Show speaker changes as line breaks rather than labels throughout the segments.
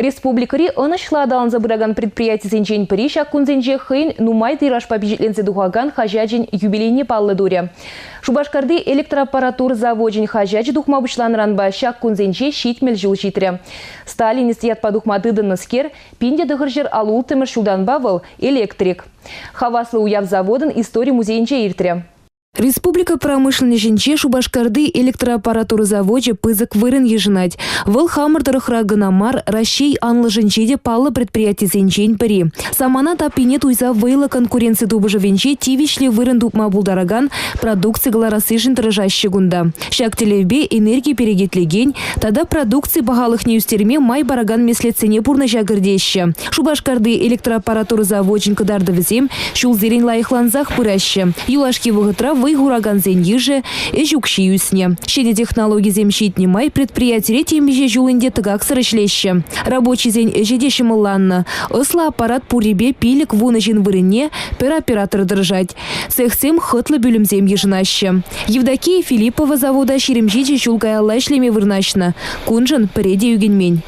Республикӑри ӑнӑҫлӑ аталанса пыракан предприятисенчен пӗри ҫак кунсенче хӑйӗн нумай тиражпа пичетленсе тухакан хаҫачӗн юбилейне паллӑ турӗ. Шупашкарти электроаппаратура завочӗн хаҫачӗ тухма пуҫланӑранпа ҫак кунсенче 70 ҫул ҫитрӗ. Сталинист ятпа тухма тытӑннӑскер 1956 ҫултанпа вӑл электрик. Хаваслӑ уяв заводӑн истори музейӗнче иртрӗ.
Республика промышленноҫӗнче Шупашкарти электроаппаратура завочӗ пысӑк вырӑн йышӑнать. Вӑл хамӑр тӑрӑхра кӑна мар, Раҫҫей анлӑшӗнче те паллӑ предприятисенчен пӗри. Самана таппине туйса вӑйлӑ конкуренци тупӑшӑвӗнче тивӗҫлӗ вырӑн тупма пултаракан продукци кӑларассишӗн тӑрӑшаҫҫӗ кунта. Ҫак тӗллевпе энерги перекетлекен тата продукци пахалӑхне ӳстерме май паракан меслетсене пурнӑҫа кӗртеҫҫӗ. Шупашкарти электроаппаратура завочӗн кӑтартӑвӗсем ҫулсерен лайӑхлансах пыраҫҫӗ. Юлашки вӑхӑтра вӑй хуракансен йышӗ, ӗҫ укҫи ӳснӗ. Ҫӗнӗ технологисем ҫитнӗ май предприятире темиҫе ҫул ӗнтӗ тӑкаксӑр ӗҫлеҫҫӗ. Рабочисен ӗҫӗ те ҫӑмӑлланнӑ. Ӑслӑ аппарат пуррипе 5-10 ҫын вырӑнне пӗр оператор тӑрӑшать. Цехсем хӑтлӑ пӳлӗмсем йышӑнаҫҫӗ. Евдокия Филиппова завода 27 ҫул каялла ӗҫлеме вырнаҫнӑ. Куншӑн пӗрре те ӳкӗнмен.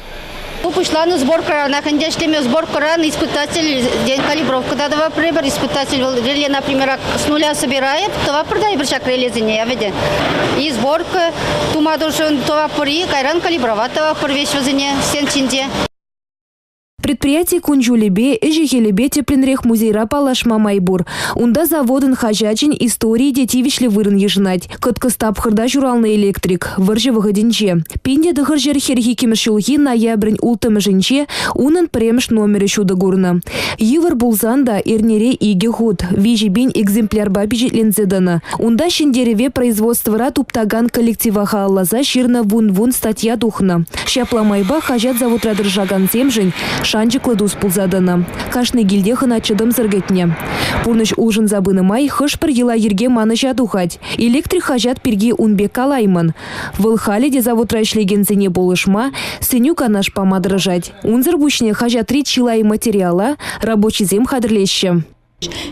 Ку пуҫланӑ сборкӑранах ӗнтӗ ӗҫлеме сборкӑран испытатель день калибровка та тӑвапӑр эпир. Испытатель вӑл реле, например, с нуля собирает, тӑвапӑр та эпир ҫак релесене вӗтӗ. И сборка тума тӑршӑн тӑвапӑр-и, кайран калибровать тӑвапӑр веҫ вӗсене стенд ҫинче.
Предприяти кун-ҫулӗпе, ӗҫӗ-хӗлӗпе тӗплӗнрех музейра паллашма май пур. Унта заводӑн хаҫачӗн историйӗ те тивӗҫлӗ вырӑн йышӑнать. Кӑткӑс тапхӑрта ҫуралнӑ электрик вӑрҫӑ вӑхӑтӗнче. 1942 ҫулхи ноябрӗн улттӑмӗшӗнче унӑн пӗрремӗш номерӗ ҫутӑ курнӑ. Йывӑр пулсан та эрнере икӗ хут, 3000 экземплярпа пичетленсе тӑнӑ. Унта ҫӗнтерӗве производствӑра туптакан коллектива халалласа ҫырнӑ вун-вун статья тухнӑ. Ҫапла майпа хаҫат заводра тӑрӑшакансемшӗн шанчӑклӑ тус пулса тӑнӑ. Кашни килтех ӑна чӑтӑмсӑр кӗтнӗ. Пурнӑҫ улшӑнса пынӑ май хӑш-пӗр йӑла-йӗрке манӑҫа тухать. Электрик хаҫат пирки ун пек калаймӑн. Вӑл халӗ те заводра ӗҫлекенсене пулӑшма, сӗнӳ-канаш пама тӑрӑшать. Унсӑр пуҫне хаҫатри чылай материала рабочисем хатӗрлеҫҫӗ.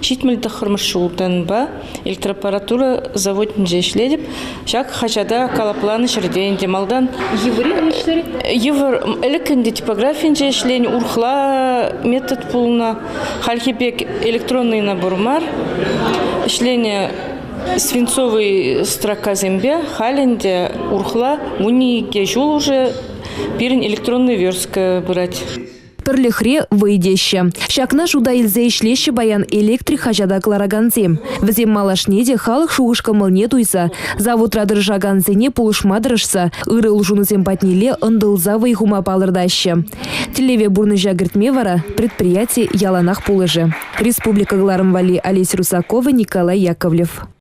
79-мӗш ҫултанпа электроаппаратура заводӗнче ӗҫлетӗп. Ҫак хаҫата калӑпланӑ ҫӗрте ӗнтӗ малтан
Йывӑр-и ӗҫлер?
Йывӑр. Ӗлӗк ӗнтӗ типографинче ӗҫленӗ урӑхла метод пулнӑ. Хальхи пек электронный набор мар. Ӗҫленӗ свинцовый строкасемпе халь ӗнтӗ урӑхла 12 ҫул уже пирӗн электронный верстка пырать.
Пӗрлӗхре вӑй теҫҫӗ. Ҫакна шута илсе ӗҫлеҫҫӗ паян электрик хаҫата кӑларакансем. Вӗсем малашне те халӑх шухӑш-кӑмӑлне туйса, заводра тӑрӑшакансене пулӑшма тӑрӑшса ырӑ улшӑнусем патнелле ӑнтӑлса вӑй хума палӑртаҫҫӗ. Тӗллеве пурнӑҫа кӗртме вара предприяти яланах пулӑшӗ. Республика кӑларӑм валли Олеся Русакова, Николай Яковлев.